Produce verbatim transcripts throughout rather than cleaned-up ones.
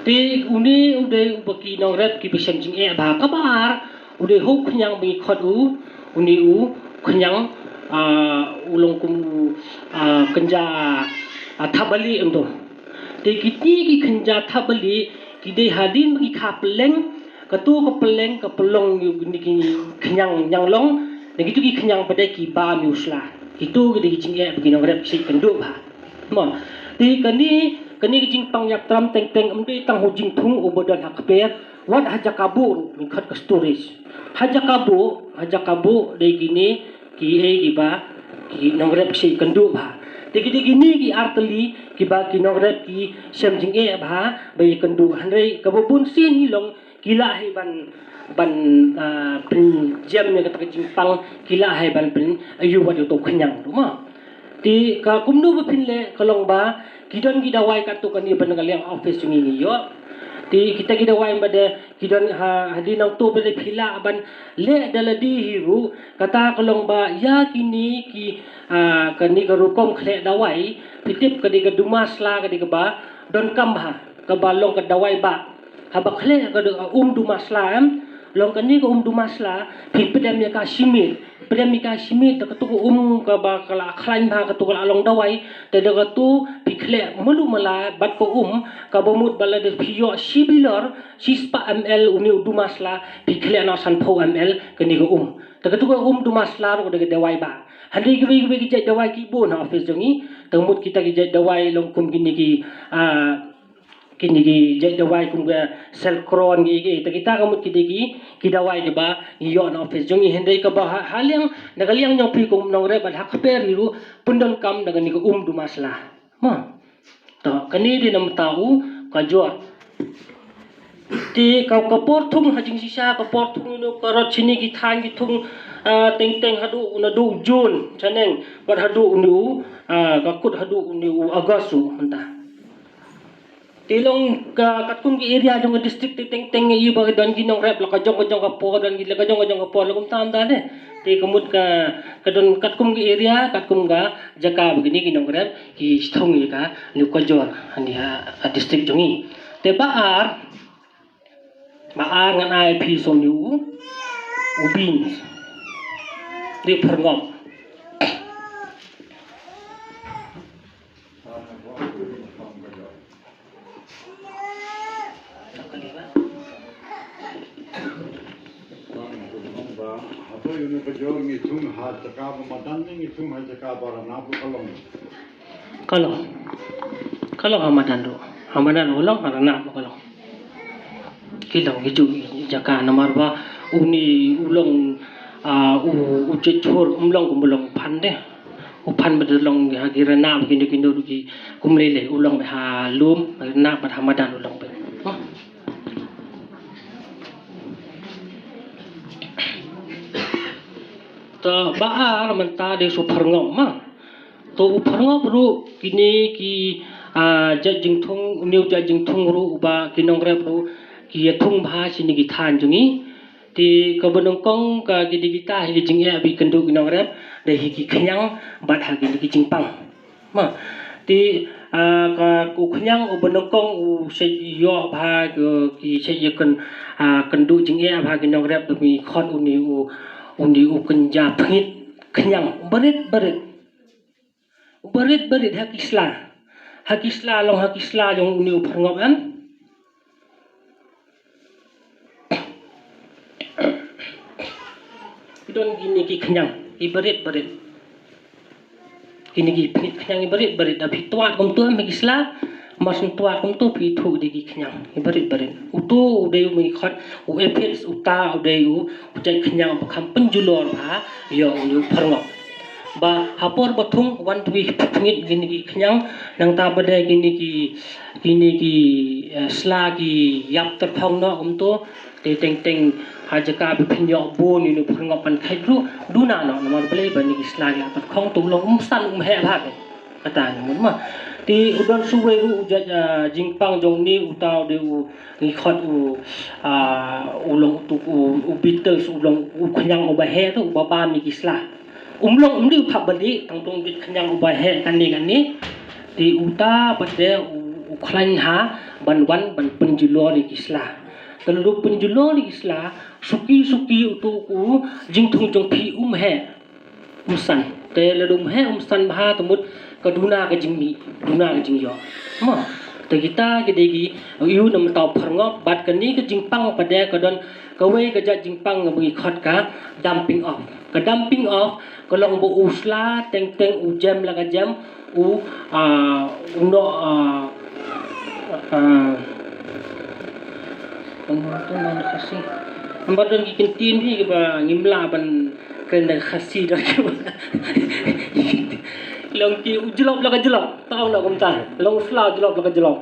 Te une u dei uba ki nongrep kiba shem jingeh bha. Kaba ar u dei ha u khñiang ba ngi khot u, une u khñiang, ah, u long kum u, ah, kynja, ah, thapbalieh em to. Te kiti ki kynja thapbalieh ki dei hadien ba ki kha pylleng, kato ka pylleng ka pynlong ïa kine ki khñiang ñianglong, ne kito ki khñiang pat de ki bam ïa u sla. Kito ki dei ki jingeh ba ki nongrep ki shait kynduh bha. Mo. Te kane, kane ka jingpang ïap tram teng teng ym dei tang ha u jingthung uba don ha kper, wat ha jaka buh ruh, ngi khot ka storage. Ha jaka buh, ha jaka buh dei kine kiei kiba ki nongrep ki shait kynduh bha. Te ki dei kine ki artylli kiba ki nongrep ki shem jingeh bha ba ïakynduh. Hynrei kaba bun sien hi long ki lah hi ban, ban, ah, pynjem ïa kata ka jingpang, ki lah hi ban pynïuh wat ïa uto u khñiang ruh mo. Te ka kumno ba phin leh ka long ba ki don ki dawai katto katne ba na ka liang office jong ngi ngi ïoh. Te kita ki dawai ba de ki don ha, hadien nangto ba de phi lah ban leh da lade hi ruh, kata ka long ba ïa kine ki, ah, kane ka rukom khleh dawai, phi tip ka dei ka duma sla ka dei kaba donkam bha, kaba long ka dawai bah. Haba khleh ka dei ka um duma sla em, long kane ka um duma sla, phi pdem ïa ka shi miet, pdem ïa ka shi miet da kato ka um kaba ka la khlaiñ bha, kato ka la long dawai, te da kato phi khleh malu mala bad ka um, kaba mut ba lada phi ïoh shi bilor, shi spah M L une u duma sla, phi khleh noh sanphew M L kane ka um. Te kato ka um duma sla ruh ka dei ka dawai bah. Hynrei kiwei kiwei ki jait dawai ki bun ha office jong ngi, te mut kita ki jait dawai long kum kine ki, ah, kine ki jait dawai kum ka Selcron ki, ki, te kita ka mut ki dei ki, ki dawai kiba ngi ïoh na office jong ngi, hynrei kaba ha, ha liang, na ka liang jong phi kum nongrep bad ha kper hi ruh pyndonkam da kane ka um duma sla. Mo. To, kane dei na bynta u Kajor. Te ka, ka por thung ha jingshisha, ka por thung ïa une u karot shini ki thaiñ ki thung, ah, teng teng haduh, naduh June, chaneng, bad haduh une u, ah, ka kut haduh une u August u, mynta. Te long ka, katkum ki area jong ka district te teng teng ïa ba don ki nongrep la ka jong ka jong ka por, don ki la ka jong ka jong ka por, la kumta mynta de. Te ka mut ka, ka don katkum ki area, katkum ka jaka ba kine ki nongrep ki thung ïa ka, une u Kajor, hangne ha, ha district jong ngi. Te ba ar, ba ar ngan ai phi song une u, u beans. Dei pyrngop. Hato ïa une u Kajor ngi thung ha jaka ba madan ne ngi thung ha jaka ba ranab ruh ka long? Ka long. Ka long ha madan ruh. Ha madan ruh ka long, ha ranab ruh ka long. Ki long ki ju jaka namar ba une u long, ah, u, u jait hur um long kum u long phan de. U phan ba da long ha ki ranab kine kine ruh ki kum lei lei u long ba ha lum, ranab bad ha madan u long ba. To ba ar mynta dei u pyrngop ma. To u pyrngop ruh kine ki, ah, jait jingthung, une u jait jingthung ruh uba ki nongrep ruh ki ïa thung bha shini ki thaiñ jong ngi. Te kaba nyngkong ka ki dei kita hi ki jingeh ba ïakynduh ki nongrep, dei hi ki khñiang bad ha kine ki jingpang. Ma, te, ah, ka, u khñiang uba nyngkong u shait ïoh bha, ki, ki shait ïa kyn, ah, kynduh jingeh bha ki nongrep da ngi khot une u, une u kynja pngit khñiang, barit barit. Barit barit ha ki sla. Ha ki sla long ha ki sla jong une u pyrngop em. Ki don kine ki khñiang, ki barit barit. Kine ki pngit khñiang ki barit barit, da phi twad kumto em ha ki sla, mar shu twad kumto phi thuh dei ki khñiang, ki barit barit. Uto u dei u ngi khot u aphids, uta u dei u, u jait khñiang ba kham pynjulor bha ïa une u pyrngop. Ba ha por ba thung wan twi pngit kine ki khñiang, nangta ba dei kine ki, kine ki, eh, sla ki ïap tyrkhong noh kumto, te teng teng ha jaka ba phin ïoh bun ïa une u pyrngop ban kheit ruh duna noh, namar balei ba kine ki sla ki ïap tyrkhong to u long um san um heh bha te. Kata ngi mut ma. Te u don shuwei ruh u jait, ah, jingpang jong une uta u dei u ngi khot u, ah, u long utu u, u beetles, u long u khñiang uba heh ruh uba bam ïa ki sla. Um long um dei u thapbalieh, tang tang u jait khñiang uba heh kane kane. Te uta pat de u, u khlaiñ ha ban wan ban pynjulor ïa ki sla. Te lada u pynjulor ïa ki sla, suki suki utu u jingthung jong phi um heh, um san. Te lada um heh um san bha te mut ka duna ka jingmih, duna ka jingïoh. Mo, te kita ki dei ki ïa u na mynta u pharngop. Bad kane ka jingpang pat de ka don kawei ka jait jingpang kaba ngi khot ka damping off. Ka damping off ka long ba u sla teng teng u jem la ka jem, u, ah, u noh, ah, ah, Namar tu man Khasi. Namar don ki kyntien hi kiba ngim lah ban kren da Khasi da kiba. Long ki u jlop la ka jlop. Tau na kumta. Long u sla u jlop la ka jlop.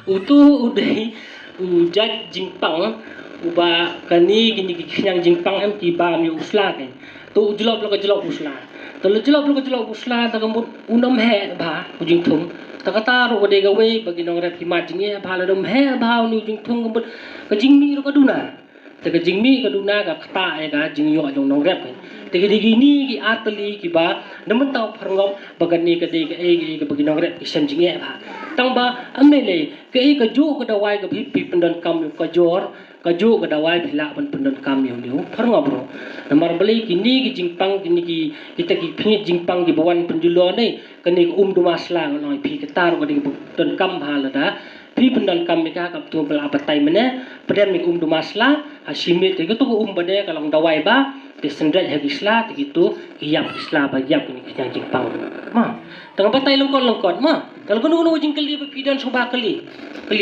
Utu u dei u jait jingpang uba kane kine ki khñiang jingpang em ki bam ïa u sla kein. To u jlop la ka jlop u sla. To la jlop la ka jlop u sla, ta ka mut u nym heh bha u jingthung. Ta kata ruh ka dei kawei ba ki nongrep ki mad jingeh bha, lada ym heh bha une u jingthung ka mut ka jingmih ruh ka duna. Te ka jingmih ka duna ka ktah ïa ka jingïoh jong nongrep. Te ki dei kine ki artylli kiba na mynta u pharngop ba kane ka dei kaei kaei kaba ki nongrep ki shem jingeh bha. Tang ba ym lei lei kaei kajuh ka dawai kaba phi pyndonkam ïa u ka jor, kajuh ka dawai phi lah ban pyndonkam ïa u pharngop ruh. Namar balei kine ki jingpang, kine ki, kita ki pynjingpang kiba wan pynjulor ne, kane ka um duma sla nga ong ïa phi, kata ruh ka dei kaba donkam bha lada phi pyndonkam ïa ka, kaba to ba la batai mynne, pdem ïa ka um duma sla ha shi miet. Te kito ka um ba de ka long dawai ba te synreit ha ki sla, te kito ki ïap ki sla ba ïap kine ki khñiang jingpang. Ma, tang batai lyngkot lyngkot ma. Te kano kano ka jingkylli ba phi don sngewbha kylli. Kylli